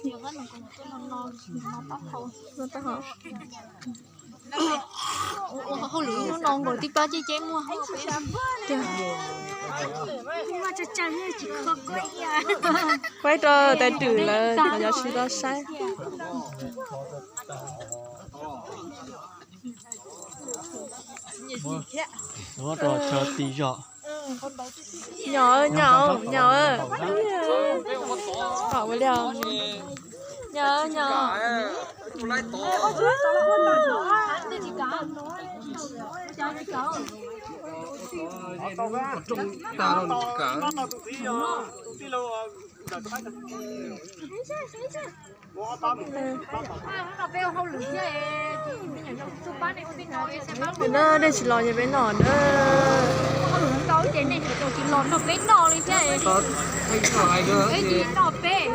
Hnub no nkaus tib pab ceb ceb muag. Pab rau tais Rwm lawv cov sib toj saib. Nyob rau chaw ti zog. Nyob, nyob, nyob. Nyob, nyob. Peb no nej tsis los ces peb noj na. Tsis los nrog peb noj li thiab. Peb tsis noj peb.